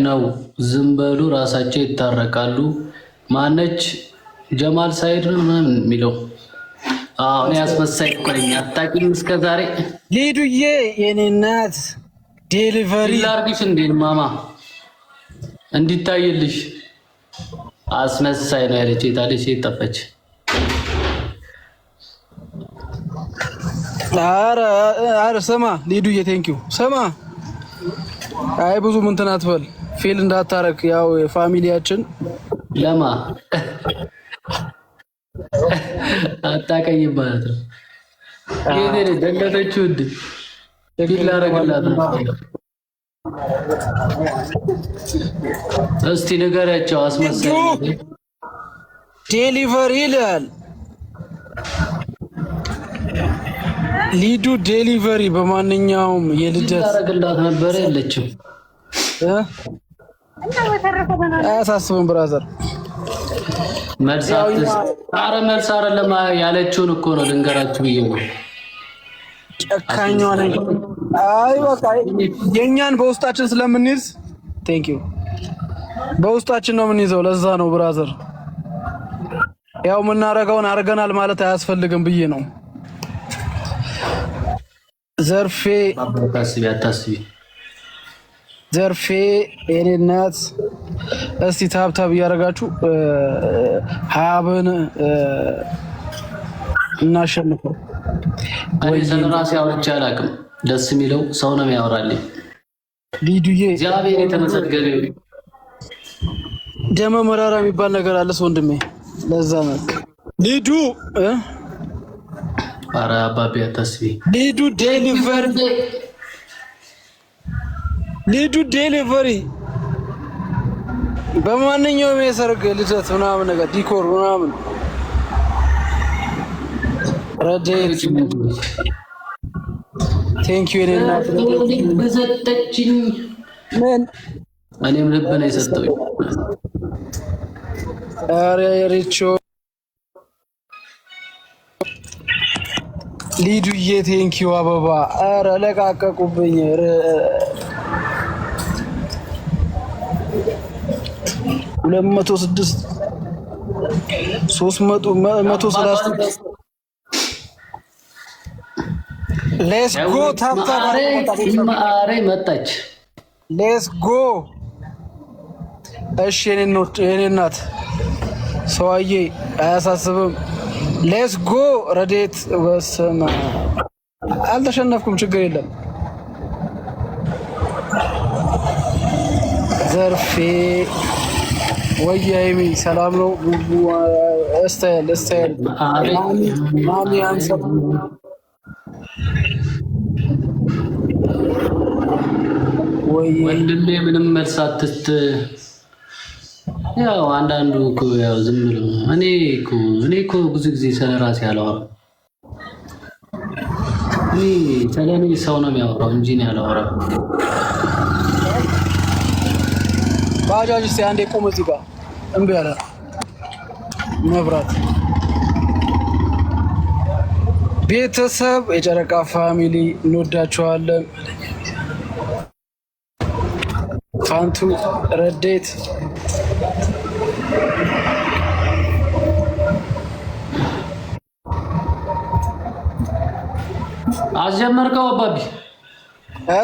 ነው። ዝም በሉ፣ ራሳቸው ይታረቃሉ። ማነች ጀማል ሳይድ ነው ምናምን የሚለው። አዎ እኔ አስመሳይ እኮ ነኝ። አታውቂም እስከ ዛሬ። ሊዱዬ የኔ እናት delivery ላርግሽ እንዴ ማማ እንዲታይልሽ። አስመሳይ ነው ያለች። የታለች ሴት ጠፈች። ኧረ ኧረ ስማ ሊዱዬ thank you ስማ። አይ ብዙም እንትን አትበል፣ feel እንዳታረግ። ያው family ያችን ለማ አታውቅኝም ማለት ነው። የኔ ደለተችው እንዴ? Feel ላረግላት ነው። እስቲ ንገሪያቸው። አስመሳይ Delivery ይላል ሊዱ delivery። በማንኛውም የልደት ላረግላት ነበረ የለችም። አያሳስብም brother። መልስ ኧረ መልስ አይደለም ያለችውን እኮ ነው ልንገራችሁ ብዬ ነው። ጨካኟ ነኝ። አይ በቃ የእኛን በውስጣችን ስለምንይዝ thank you በውስጣችን ነው የምንይዘው። ለዛ ነው brother፣ ያው የምናረገውን አድርገናል ማለት አያስፈልግም ብዬ ነው። ዘርፌ አታስቢ አታስቢ። ዘርፌ የኔ እናት፣ እስቲ tap tap እያደረጋችሁ ሀብን እናሸንፈው። እኔ ስለ ራሴ አውርቼ አላውቅም። ደስ የሚለው ሰው ነው የሚያወራልኝ። ሊዱዬ እግዚአብሔር የተመሰገነ ይሁን። ደመ መራራ የሚባል ነገር አለ ወንድሜ። ለዛ ነው ሊዱ ኧረ አባቢ አታስቢ። ሊዱ delivery ሊዱ delivery በማንኛውም የሰርግ ልደት ምናምን ነገር decor ምናምን ረዴት thank you የኔ እናት ልብ ሰጠችኝ። ምን እኔም ልብ ነው የሰጠሁኝ። ኧረ ሪቾ ሊዱዬ thank you አበባ። ኧረ ለቃቀቁብኝ። 206 300 130 let's go tap tap ማሬ መጣች። Let's go። እሺ የኔ እናት ሰዋዬ አያሳስብም። Let's go ረዴት ወሰማ አልተሸነፍኩም፣ ችግር የለም። ዘርፌ ወይ ሀይሚ ሰላም ነው? ቡቡ style style ማሚ አንሰ ወይ ወንድሜ ምንም መልስ አትስጥ። ያው አንዳንዱ እኮ ያው ዝም ብሎ እኔ እኮ ብዙ ጊዜ ስለ ራሴ አላወራም። እኔ ስለ እኔ ሰው ነው የሚያወራው እንጂ እኔ አላወራም። ባጃጅ እስኪ አንዴ ቁም እዚህ ጋር እምቢ አለ መብራት። ቤተሰብ የጨረቃ family እንወዳቸዋለን። ፋንቱ ረዴት አስጀመርከው አባቢ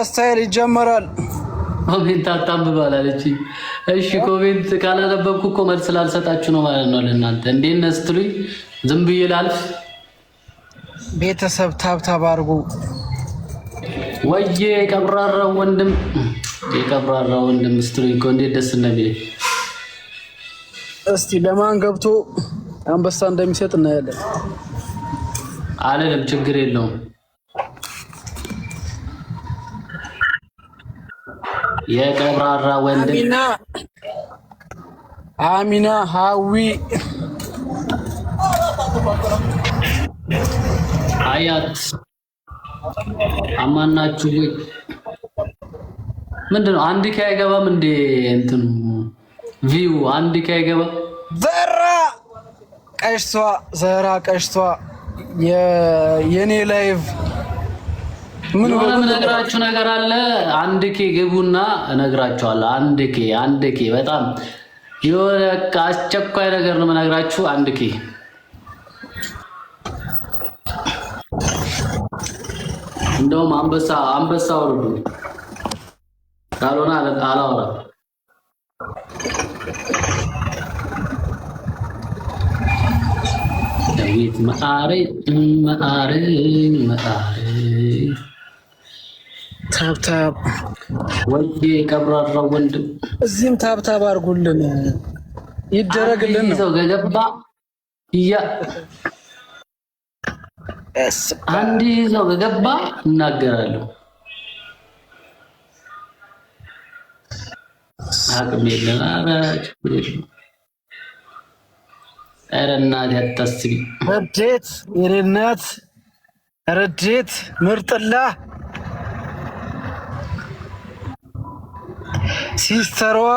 Style ይጀመራል። Comment አታንብብ አለች። እሺ comment ካላነበብኩ እኮ መልስ ላልሰጣችሁ ነው ማለት ነው ለእናንተ። እንዴት ነህ ስትሉኝ ዝም ብዬ ላልፍ። ቤተሰብ tap tap አድርጉ። ወዬ የቀብራራው ወንድም የቀብራራው ወንድም ስትሉኝ እኮ እንዴት ደስ እንደሚለኝ። እስቲ ለማን ገብቶ አንበሳ እንደሚሰጥ እናያለን። አልልም፣ ችግር የለውም። የቀብራራ ወንድም አሚና አሚና ሀዊ አያት አማናችሁ ወይ? ምንድን ነው አንድ K አይገባም እንዴ? እንትኑ view አንድ K አይገባም። ዘራ ቀሽቷ ዘራ ቀሽቷ የኔ live ምን የሆነ የምነግራችሁ ነገር አለ። 1K ግቡና እነግራችኋለሁ። 1K፣ 1K፣ በጣም የሆነ በቃ አስቸኳይ ነገር ነው የምነግራችሁ። 1K። እንደውም አንበሳ አንበሳ ወርዱ፣ ካልሆነ አላወራም። ዳዊት መዓሪ መዓሪ መዓሪ። Tap tap። ወይ ቀብራራው ወንድም። እዚህም tap tap አድርጉልን፣ ይደረግልን ነው። ሰው ገገባ ያ አንድ ሰው ከገባ እናገራለሁ። አቅም የለም። ኧረ ችግር የለም። ኧረ እናቴ አታስቢ። ረዴት የኔ እናት፣ ረዴት ምርጥላ sister ዋ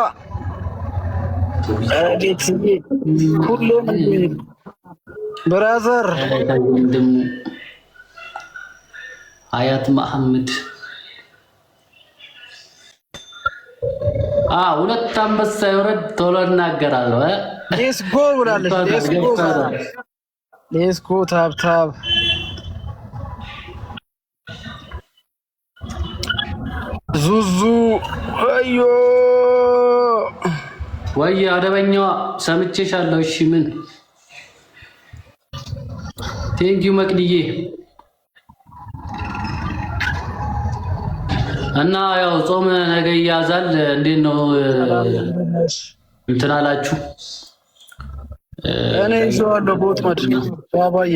ረዴት ሁሉም brother። ወንድሙ አያት መሐመድ ሁለት አንበሳ ይውረድ፣ ቶሎ እናገራለሁ። Let's go ብላለች። Let's go, let's go, tap tap። ዙዙ አዮ። ወይ አደበኛዋ ሰምቼሻለሁ። እሺ ምን? Thank you መቅድዬ። እና ያው ጾም ነገ ይያዛል። እንዴት ነው እንትን አላችሁ? እኔ ይዤዋለሁ በወጥመድ ባባዬ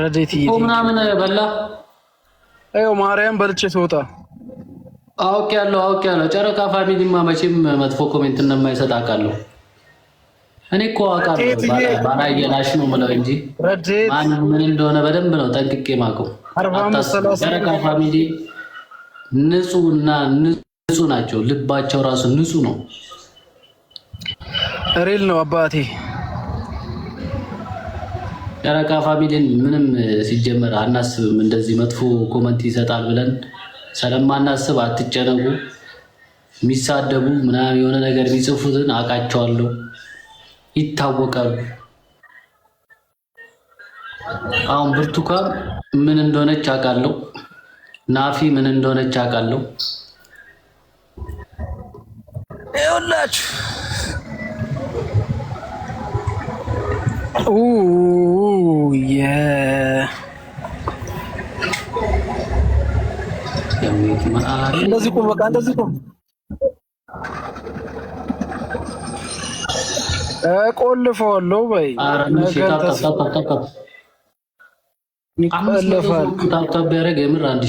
ረዴትዬ። ምናምን በላ። ይኸው ማርያም በልቼ ስወጣ። አውቄያለሁ፣ አውቄያለሁ። ጨረቃ family ማ መቼም መጥፎ comment እንደማይሰጥ አውቃለሁ። እኔ እኮ አውቃለሁ። ባላየላሽ ነው የምለው እንጂ ማን ምን እንደሆነ በደንብ ነው ጠንቅቄ የማውቀው። ጨረቃ family ንጹህ እና ንጹህ ናቸው። ልባቸው ራሱ ንጹህ ነው። Real ነው አባቴ። ጨረቃ family ን ምንም ሲጀመር አናስብም። እንደዚህ መጥፎ comment ይሰጣል ብለን ስለማናስብ አትጨነቁ። የሚሳደቡ ምናምን የሆነ ነገር የሚጽፉትን አውቃቸዋለሁ፣ ይታወቃሉ። አሁን ብርቱካን ምን እንደሆነች አውቃለሁ። ናፊ ምን እንደሆነች አውቃለሁ። ይኸውላችሁ እንደዚህ ቁም፣ በቃ እንደዚህ ቁም። እቆልፈዋለሁ በይ፣ ይቆልፋል። Tap tap ቢያደርግ የምር አንድ